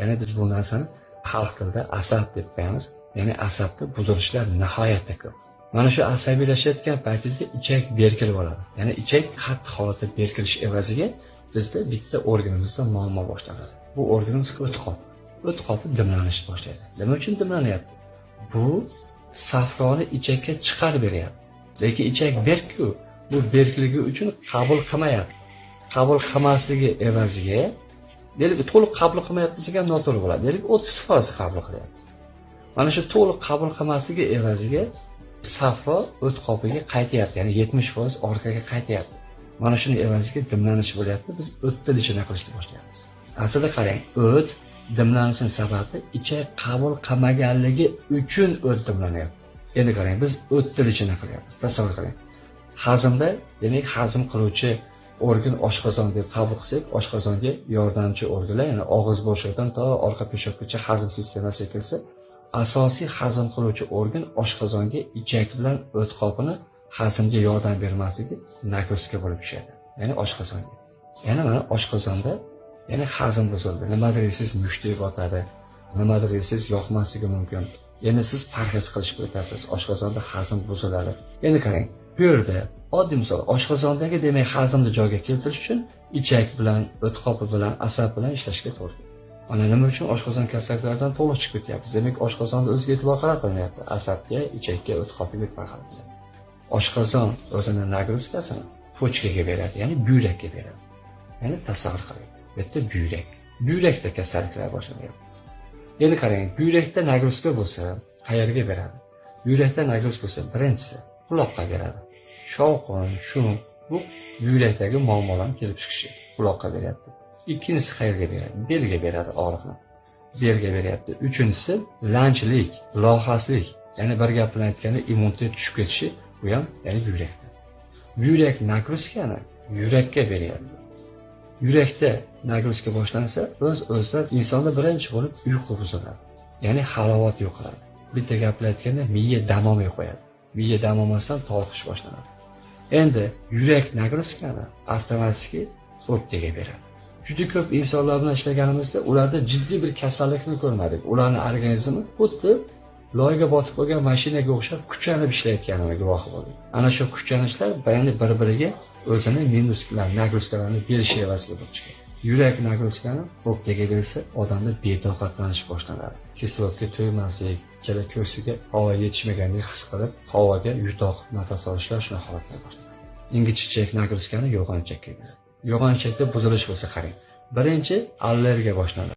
Ya'ni biz bu narsani xalq tilida asab deb qo'yamiz. Ya'ni asabda buzilishlar nihoyatda ko'p. Mana shu asabiylashayotgan paytingizda ichak berkilib oladi. Ya'ni ichak qattiq holatda berkilish evaziga bizda bitta organimizda muammo boshlanadi. Bu organimiz o't qop. O't qopi dimlanishni boshlaydi. Nima uchun dimlanyapti? Bu safroni ichakka chiqarib beryapti. Lekin ichak berk-ku, bu berkligi uchun qabul qilmayapti. Qabul qilmasligi evaziga, deylik, to'liq qabul qilmayapti desak ham noto'g'ri bo'ladi. Deylik, 30% qabul qilyapti. Mana shu to'liq qabul qilmasligi evaziga safro o't qopiga qaytyapti, ya'ni 70% orqaga qaytyapti. Mana shuni evaziga dimlanish bo'lyapti. Biz o'tni lichina qilishni boshlaymiz. Aslida qarang, o't dimlanishining sababi ichak qabul qilmaganligi uchun o't dimlanyapti. Endi qarang, biz o'tni lichina qilyapmiz. Tasavvur qiling. Hazmda, demak, hazm qiluvchi organ oshqozon deb qabul qilsak, oshqozonga yordamchi organlar, ya'ni og'iz bo'shlig'idan to orqa peshobgacha hazm sistemasiga kelsa, asosiy hazm qiluvchi organ oshqozonga ichak bilan o't qopini hazmga yordam bermasligi nagruska bo'lib tushadi. Ya'ni oshqozonga. Ya'ni mana oshqozonda, ya'ni hazm buzildi. Nimadir yesiz mushtdek botadi, nimadir yesiz yoqmasligi mumkin. Endi siz parhez qilishga o'tasiz, oshqozonda hazm buziladi. Endi qarang, bu yerda oddiy misol, oshqozondagi demak hazmni joyga keltirish uchun ichak bilan, o't qopi bilan, asab bilan ishlashga to'g'ri keladi. Ana nima uchun oshqozon kasalliklaridan to'liq chiqib ketyapmiz? Demak, oshqozonni o'ziga e'tibor qaratilmayapti. Asabga, ichakka, o't qopiga e'tibor qaratilyapti. Oshqozon o'zini nagruzkasini pochkaga beradi, ya'ni buyrakka beradi. Ya'ni tasavvur qiling, bu yerda buyrak. Buyrakda kasalliklar boshlanyapti. Endi qarang, buyrakda nagruzka bo'lsa, qayerga beradi? Buyrakda nagruzka bo'lsa, birinchisi quloqqa beradi. Shovqin, shum, bu buyrakdagi muammolarning kelib chiqishi quloqqa beryapti. Ikkinchisi qayerga beradi? Belga beradi og'riqni. Belga beryapti. Uchinchisi lanchlik, lohaslik, ya'ni bir gap bilan aytganda immunitet tushib ketishi, bu ham ya'ni buyrakda. Buyrak nagruzkani yurakka beryapti. Yurakda nagruzka boshlansa, o'z-o'zidan insonda birinchi bo'lib uyqu buziladi. Ya'ni halovat yo'qoladi. Bitta gap bilan aytganda miya dam olmay qo'yadi. Miya dam olmasdan toliqish boshlanadi. Endi yurak nagruzkani avtomatik o'pkaga beradi. Juda ko'p insonlar bilan ishlaganimizda ularda jiddiy bir kasallikni ko'rmadik. Ularning organizmi xuddi loyga botib qolgan mashinaga o'xshab kuchanib ishlayotganini guvohi bo'ldik. Ana shu kuchanishlar ya'ni bir-biriga o'zini minuslar, nagruzkalarni berishi evaziga bo'lib chiqadi. Yurak nagruzkani o'pkaga bersa, odamda betoqatlanish boshlanadi. Kislorodga to'ymaslik, ikkala ko'ksiga havo yetishmaganlik his qilib, havoga yutoq nafas olishlar shunaqa holatlar boshlanadi. Ingichka ichak nagruzkani yo'g'on ichakka beradi. Yo'g'on ichakda buzilish bo'lsa qarang. Birinchi allergiya boshlanadi.